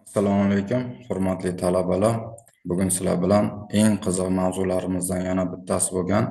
Assalomu alaykum, hurmatli talabalar. Bugun sizlar bilan eng qiziq mavzularimizdan yana bittasi bo'lgan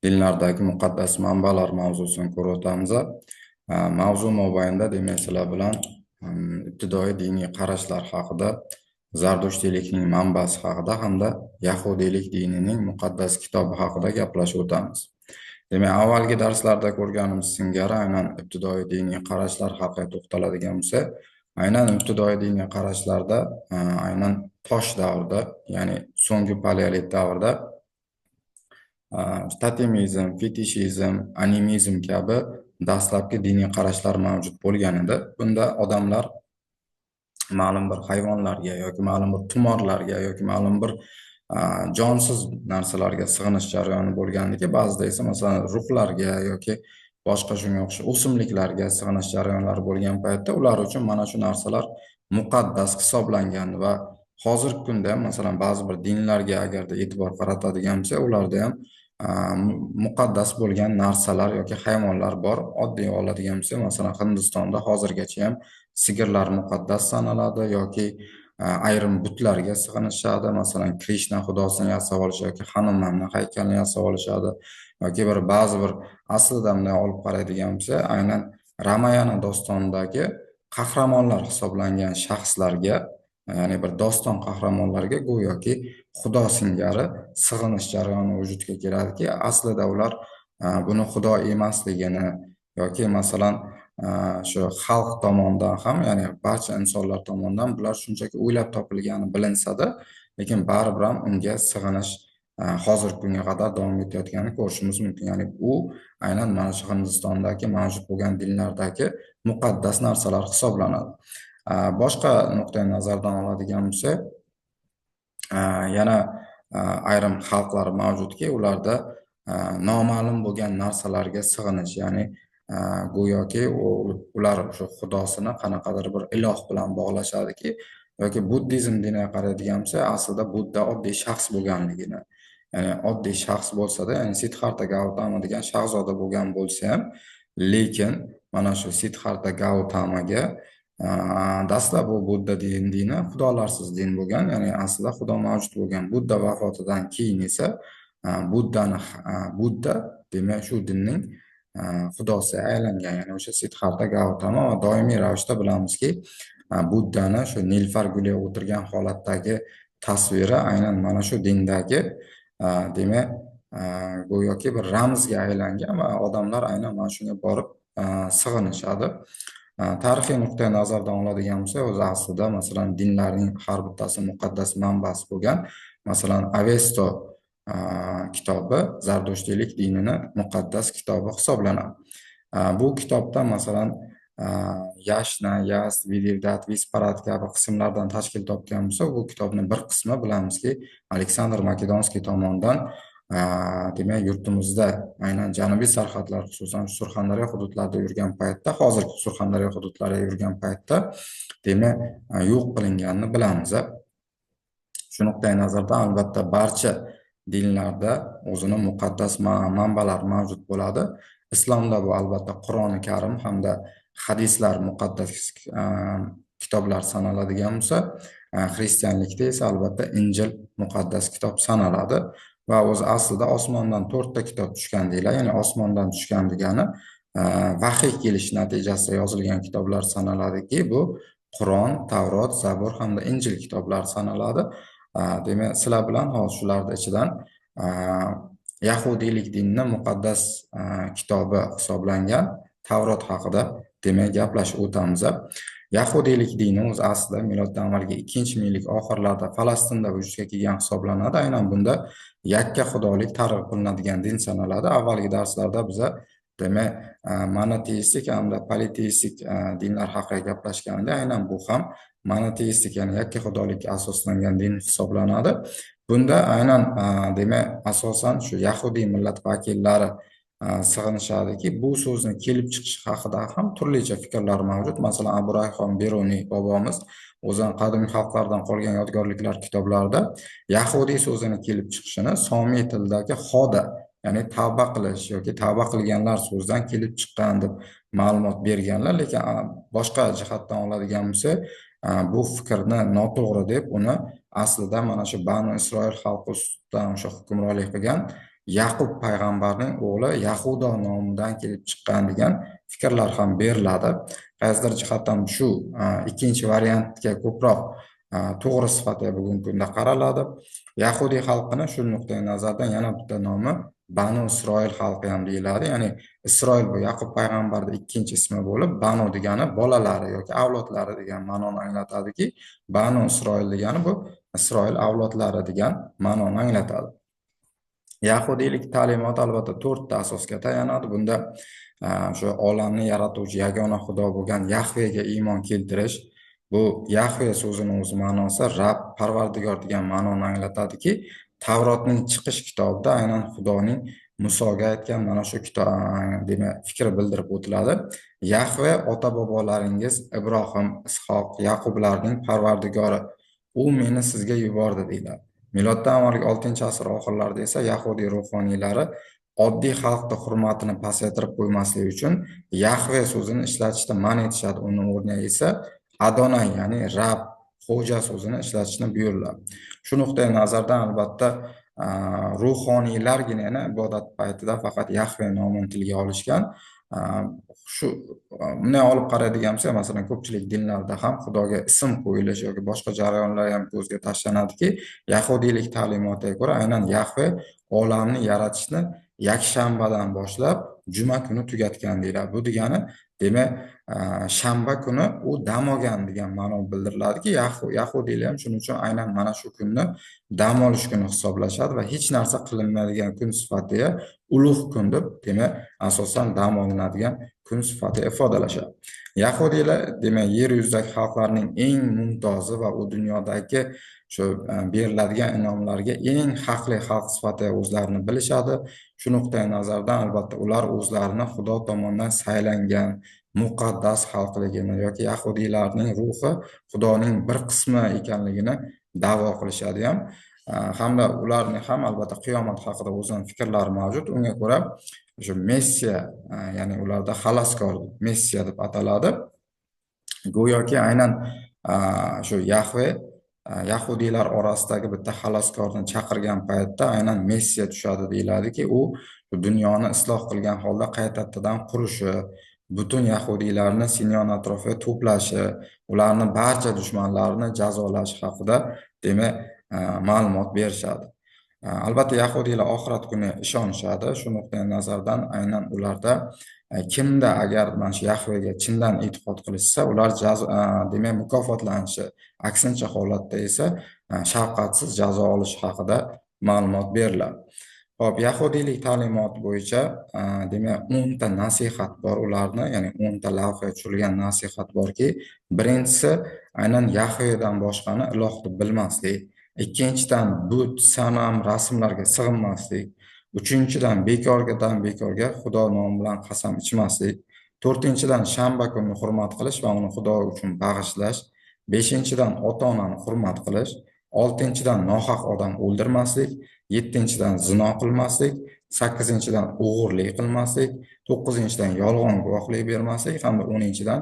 dinlardagi muqaddas manbalar mavzusini ko'rib o'tamiz. Mavzu mobaynida, demak, sizlar bilan ibtidoiy diniy qarashlar haqida, zardushtiylikning manbasi haqida hamda yahudiylik dinining muqaddas kitobi haqida gaplashib o'tamiz. Demak, avvalgi darslarda ko'rganimiz singari aynan ibtidoiy diniy qarashlar haqida to'xtaladigan bo'lsak, aynan ibtidoiy diniy qarashlarda aynan tosh davrida, ya'ni so'nggi paleolit davrida totemizm, fetishizm, animizm kabi dastlabki diniy qarashlar mavjud bo'lgan edi. Bunda odamlar ma'lum bir hayvonlarga yoki ma'lum bir tumorlarga yoki ma'lum bir jonsiz narsalarga sig'inish jarayoni bo'lgandiki, ba'zida esa, masalan, ruhlarga yoki boshqa shunga o'xshash o'simliklarga sig'inish jarayonlari bo'lgan paytda ular uchun mana shu narsalar muqaddas hisoblangan. Va hozirgi kunda ham, masalan, ba'zi bir dinlarga agarda e'tibor qaratadigan bo'lsak, ularda ham muqaddas bo'lgan narsalar yoki hayvonlar bor. Oddiy oladigan bo'lsak, masalan, Hindistonda hozirgacha ham sigirlar muqaddas sanaladi yoki ayrim butlarga sig'inishadi. Masalan, Krishna xudosini yasab olishadi yoki Hanumanni haykalini yasab olishadi yoki bir ba'zi bir, aslida bunday olib qaraydigan bo'lsa, aynan Ramayana dostonidagi qahramonlar hisoblangan shaxslarga, ya'ni bir doston qahramonlariga go'yoki xudo singari sig'inish jarayoni vujudga keladiki, aslida ular buni xudo emasligini yoki, masalan, shu xalq tomonidan ham, ya'ni barcha insonlar tomonidan bular shunchaki o'ylab topilgani bilinsa-da, lekin baribir ham unga sig'inish hozirgi kunga qadar davom etayotganini ko'rishimiz mumkin. Ya'ni u aynan mana shu Hindistondagi mavjud bo'lgan dinlardagi muqaddas narsalar hisoblanadi. Boshqa nuqtai nazardan oladigan bo'lsak, yana ayrim xalqlar mavjudki, ularda noma'lum bo'lgan narsalarga sig'inish, ya'ni go'yoki ular o'sha xudosini qanaqadir bir iloh bilan bog'lashadiki, yoki buddizm diniga qaraydigan bo'lsak, aslida Budda oddiy shaxs bo'lganligini, ya'ni oddiy shaxs bo'lsa-da, ya'ni Siddharta Gautama degan shahzoda bo'lgan bo'lsa ham, lekin mana shu Siddharta Gautamaga dastlab bu Budda dini xudolarsiz din bo'lgan, ya'ni aslida xudo mavjud bo'lgan. Budda vafotidan keyin esa Buddani, Budda, demak, shu dinning xudosiga aylangan, ya'ni o'sha Siddharta Gautama. Va doimiy ravishda bilamizki, Buddani shu nilufar guliga o'tirgan holatdagi tasviri aynan mana shu dindagi, demak, go'yoki bir ramzga aylangan va odamlar aynan mana shunga borib sig'inishadi. Tarixiy nuqtai nazardan oladigan bo'lsak, o'zi aslida, masalan, dinlarning har bittasi muqaddas manbasi bo'lgan. Masalan, Avesto kitobi zardushtiylik dinini muqaddas kitobi hisoblanadi. Bu kitobda, masalan, Yashna, Yast, Vidivdat, Visparat kabi qismlardan tashkil topgan bo'lsa, bu kitobni bir qismi, bilamizki, Aleksandr Makedonskiy tomonidan, demak, yurtimizda aynan janubiy sarhadlar, xususan Surxondaryo hududlarida yurgan paytda, hozirgi Surxondaryo hududlarida yurgan paytda, demak, yo'q qilinganini bilamiz. Shu nuqtai nazardan, albatta, barcha dinlarda o'zini muqaddas manbalari mavjud bo'ladi. Islomda bu, albatta, Qur'oni Karim hamda hadislar muqaddas kitoblar sanaladigan bo'lsa, xristianlikda esa, albatta, Injil muqaddas kitob sanaladi. Va o'zi aslida osmondan to'rtta kitob tushgan deyiladi, ya'ni osmondan tushgan degani vahiy kelishi natijasida yozilgan kitoblar sanaladiki, bu Qur'on, Tavrot, Zabur hamda Injil kitoblari sanaladi. Demak, sizlar bilan hozir shularni ichidan yahudiylik dinini muqaddas kitobi hisoblangan Tavrot haqida, demak, gaplashib o'tamiz. Yahudiylik dini o'zi aslida miloddan avvalgi ikkinchi minglik oxirlarida Falastinda vujudga kelgan hisoblanadi. Aynan bunda yakka xudolik targ'ib qilinadigan din sanaladi. Avvalgi darslarda biza, demak, monoteistik hamda politeistik dinlar haqida gaplashganda, aynan bu ham monoteistik, ya'ni yakka xudolikka asoslangan din hisoblanadi. Bunda aynan, demak, asosan shu yahudiy millat vakillari sig'inishadiki, bu so'zni kelib chiqishi haqida ham turlicha fikrlar mavjud. Masalan, Abu Rayhon Beruniy bobomiz o'zini "Qadimgi xalqlardan qolgan yodgorliklar" kitoblarida yahudiy so'zini kelib chiqishini somiy tilidagi xoda, ya'ni tavba qilish yoki tavba qilganlar so'zidan kelib chiqqan deb ma'lumot berganlar. Lekin boshqa jihatdan oladigan bo'lsak Bu fikrni noto'g'ri deb uni aslida mana shu Banu Isroil xalqi ustidan o'sha hukmronlik qilgan Yaqub payg'ambarning o'g'li Yahudo nomidan kelib chiqqan degan fikrlar ham beriladi. Qaysidir jihatdan shu ikkinchi variantga ko'proq to'g'ri sifatida bugungi kunda qaraladi. Yahudiy xalqini shu nuqtai nazardan yana bitta nomi Banu Isroil xalqi ham deyiladi. Ya'ni Isroil bu Yaqub payg'ambarning ikkinchi ismi bo'lib, Banu degani bolalari yoki avlodlari degan ma'noni anglatadiki, Banu Isroil degani bu Isroil avlodlari degan ma'noni anglatadi. Yahudiylik ta'limoti albatta to'rtta asosga tayanadi. Bunda o'sha olamni yaratuvchi yagona xudo bo'lgan Yahvega iymon keltirish. Bu Yahve so'zini o'z ma'nosi Rab, Parvardigor degan ma'noni anglatadiki, Tavrotning chiqish kitobida aynan Xudoning Musoga aytgan mana shu kitob demak fikri bildirib o'tiladi. Yahve ota-bobolaringiz Ibrohim, Ishoq, Yaqublarning Parvardigori. U meni sizga yubordi deyiladi. Miloddan avvalgi 6-asr oxirlarida esa yahudiy ruhoniylari oddiy xalqni hurmatini pasaytirib qo'ymaslik uchun Yahve so'zini ishlatishda man etishadi. Uni o'rniga esa Adonay, ya'ni Rab, Xo'ja so'zini ishlatishni buyuriladi. Shu nuqtai nazardan albatta ruhoniylargina ibodat paytida faqat Yahve nomini tilga olishgan. Shu bunday olib qaraydigan bo'lsak, masalan, ko'pchilik dinlarda ham Xudoga ism qo'yilishi yoki boshqa jarayonlar ham ko'zga tashlanadiki, yahudiylik ta'limotiga ko'ra aynan Yahve olamni yaratishni yakshanbadan boshlab juma kuni tugatgan deyiladi. Bu degani, demak, shanba kuni u dam olgan degan ma'no bildiriladiki, yahudiylar ham shuning uchun aynan mana shu kunni dam olish kuni hisoblashadi va hech narsa qilinmaydigan kun sifatida ulug' kun deb, demak, asosan dam olinadigan kun sifatida ifodalashadi. Yahudiylar, demak, yer yuzidagi xalqlarning eng mumtozi va u dunyodagi shu beriladigan inomlarga eng haqli xalq sifatida o'zlarini bilishadi. Shu nuqtai nazardan albatta ular o'zlarini Xudo tomonidan saylangan muqaddas xalqligini yoki yahudiylarning ruhi Xudoning bir qismi ekanligini da'vo qilishadi ham. Hamda ularning ham albatta qiyomat haqida o'zining fikrlari mavjud. Unga ko'ra o'sha Messiya, ya'ni ularda xaloskor Messiya deb ataladi. Go'yoki aynan shu Yahve yahudiylar orasidagi bitta xaloskorni chaqirgan paytda aynan Messiya tushadi deyiladiki, u dunyoni isloh qilgan holda qaytadan qurishi, butun yahudiylarni Sinyon atrofiga to'plashi, ularni barcha dushmanlarini jazolashi haqida demak ma'lumot berishadi. Albatta yahudiylar oxirat kuni ishonishadi. Shu nuqtai nazardan aynan ularda kimda agar mana shu Yahvega chindan e'tiqod qilishsa, ular demak mukofotlanishi, aksincha holatda esa shafqatsiz jazo olishi haqida ma'lumot beriladi. Xo'p, yahudiylik ta'limoti bo'yicha demak 10 ta nasihat bor ularni, ya'ni 10 ta lavhaga tushirilgan nasihat borki, birinchisi aynan Yahvedan boshqani iloh deb bilmaslik, ikkinchidan but, sanam, rasmlarga sig'inmaslik, uchinchidan bekorgadan bekorga Xudo nomi bilan qasam ichmaslik, to'rtinchidan shanba kunini hurmat qilish va uni Xudo uchun bag'ishlash, beshinchidan ota-onani hurmat qilish, oltinchidan nohaq odam o'ldirmaslik, yettinchidan zino qilmaslik, sakkizinchidan o'g'irlik qilmaslik, to'qqizinchidan yolg'on guvohlik bermaslik hamda o'ninchidan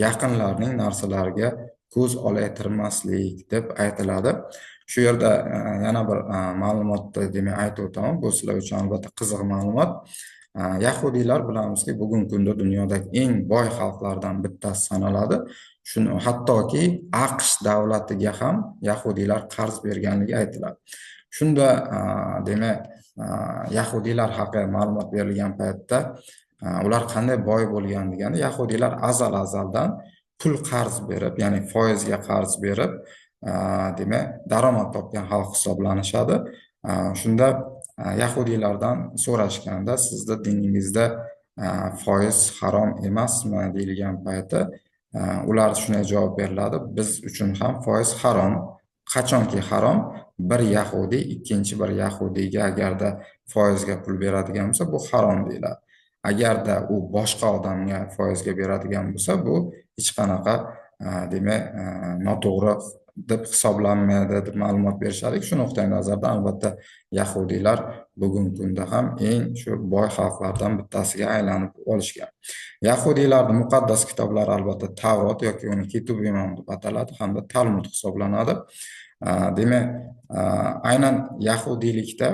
yaqinlarning narsalariga ko'z olaytirmaslik deb aytiladi. Shu yerda yana bir ma'lumotni demak aytib o'taman. Bu sizlar uchun albatta qiziq ma'lumot. Yahudiylar bilamizki, bugungi kunda dunyodagi eng boy xalqlardan bittasi sanaladi. Shuni hattoki AQSh davlatiga ham yahudiylar qarz berganligi aytiladi. Shunda demak yahudiylar haqida ma'lumot berilgan paytda ular qanday boy bo'lgan deganda, yahudiylar azal-azaldan pul qarz berib, ya'ni foizga qarz berib, demak daromad topgan xalq hisoblanishadi. Shunda yahudiylardan so'rashganda, sizni diningizda foiz harom emasmi deyilgan payti ular shunday javob beriladi: biz uchun ham foiz harom. Qachonki harom, bir yahudiy ikkinchi bir yahudiyga agarda foizga pul beradigan bo'lsa, bu harom deyiladi. Agarda u boshqa odamga foizga beradigan bo'lsa, bu hech qanaqa demak noto'g'ri deb hisoblanmaydi deb ma'lumot berishadi. Shu nuqtai nazardan albatta yahudiylar bugungi kunda ham eng shu boy xalqlardan bittasiga aylanib olishgan. Yahudiylarning muqaddas kitoblari albatta Tavrot yoki uni Ketub Imom deb ataladi hamda Talmud hisoblanadi. Demak, aynan yahudiylikda,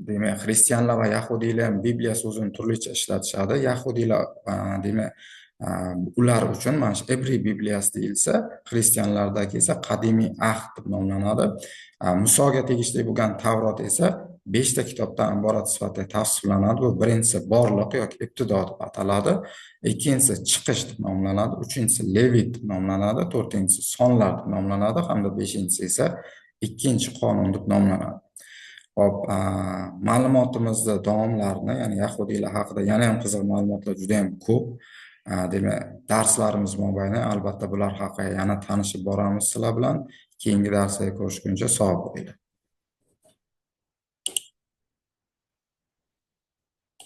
demak, xristianlar va yahudiylar ham Bibliya so'zini turlicha ishlatishadi. Yahudiylar, demak, ular uchun mana shu Ebriy Bibliyasi deyilsa, xristianlardagi esa Qadimiy ahd deb nomlanadi. Musoga tegishli bo'lgan Tavrot esa 5 ta kitobdan iborat sifatida tavsiflanadi. Bu birinchisi Borliq yoki Ibtido deb ataladi, ikkinchisi Chiqish deb nomlanadi, uchinchisi Levit deb nomlanadi, to'rtinchisi Sonlar deb nomlanadi hamda beshinchisi esa Ikkinchi qonun deb nomlanadi. Xo'p, ma'lumotimizni davomlarini, ya'ni yahudiylar haqida yana ham qiziq ma'lumotlar juda ham ko'p. Demak, darslarimiz mobaynida albatta bular haqida yana tanishib boramiz sizlar bilan. Keyingi darsda ko'rishguncha sog' bo'linglar.